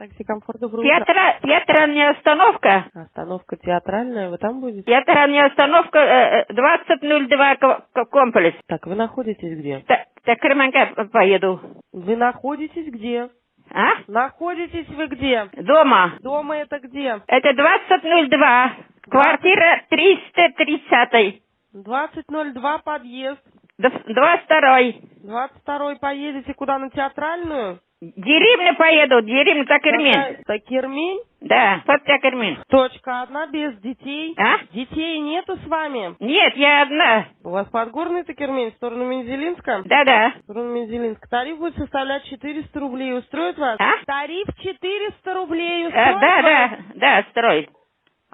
Такси «Комфорт», доброе утро. Театральная остановка. Остановка театральная, вы там будете? Театральная остановка, 20.02 комплекс. Так, вы находитесь где? Такерманка поеду. Вы находитесь где? А? Находитесь вы где? Дома. Дома это где? Это 20.02, квартира 330. 20.02 подъезд. 22-й. 22-й поедете куда, на театральную? Деревню поеду, деревню Такермень. Такермень? Да, под Такермень. Точка одна, без детей. А? Детей нету с вами? Нет, я одна. У вас Подгорный Такермень, в сторону Мензелинска? Да-да. В сторону Мензелинска. Тариф будет составлять 400 рублей. Устроит вас? А? Тариф 400 рублей устроит да, вас? Да, да, устроит.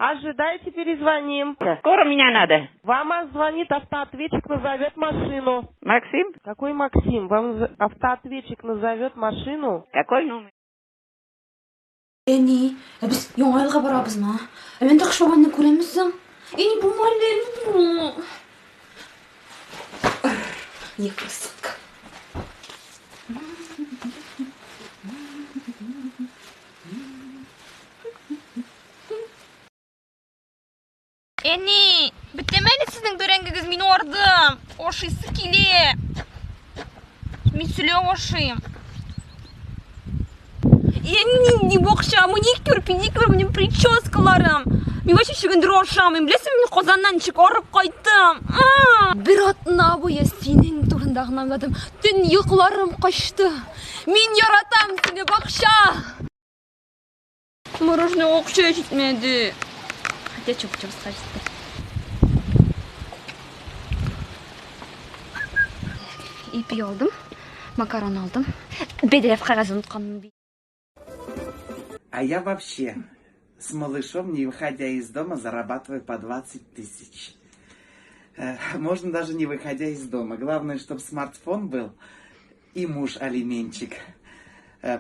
Ожидайте, перезвоним. Скоро меня надо. Вам звонит автоответчик, назовет машину. Максим? Какой Максим? Вам автоответчик назовет машину. Какой номер? Әни, ә без Яңа елга барабызмы? Ә мин Кыш бабайны күрәмме? Әни, бу мале. Не красотка. Әни, беттеме әле сезнең бәрәңгегез? Мин ардым. Ашыйсы килә. Мин сөйләп ашыйм. Әни, ни бакча, маникюр, педикюр, минем прическаларым. Мин вообще чөгендер ашамыйм. Беләсеңме, мин Казаннан ничек арып кайттым. Бер атна буе синең турында гына уйладым. Төн йокыларым качты. Мин яратам сине, бакча. Мороженое акча җитмәде. Хотя чуп-чуп скажете. Ипи алдым, макарон алдым. Бәдрәф кәгазе онытканмын. А я вообще с малышом, не выходя из дома, зарабатываю по 20 тысяч. Можно даже не выходя из дома. Главное, чтобы смартфон был и муж-алименчик.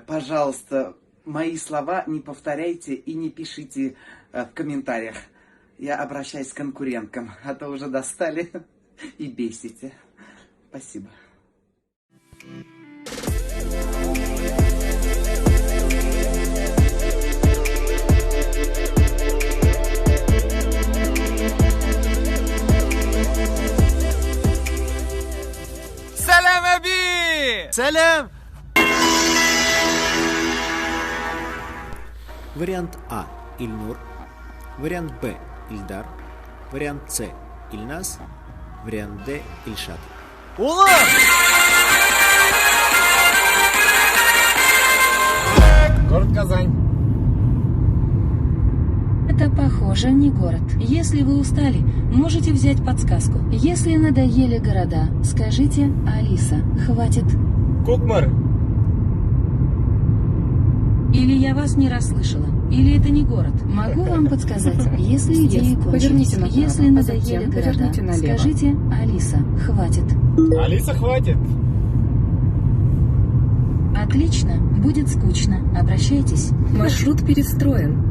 Пожалуйста, мои слова не повторяйте и не пишите в комментариях. Я обращаюсь к конкуренткам, а то уже достали и бесите. Спасибо. Сәлам, әби! Сәлам! Вариант А – Ильнур. Вариант Б – Ильдар. Вариант С – Ильназ. Вариант Д – Ильшат. Улым! Город Казань. Это, похоже, не город. Если вы устали, можете взять подсказку. Если надоели города, скажите: Алиса, хватит. Кукмар. Или я вас не расслышала, или это не город. Могу вам подсказать, если идеи кончились. Поверните направо, Если а надоели затем города, поверните налево. скажите: Алиса, хватит. Алиса, хватит. Отлично, будет скучно. Обращайтесь. Маршрут перестроен.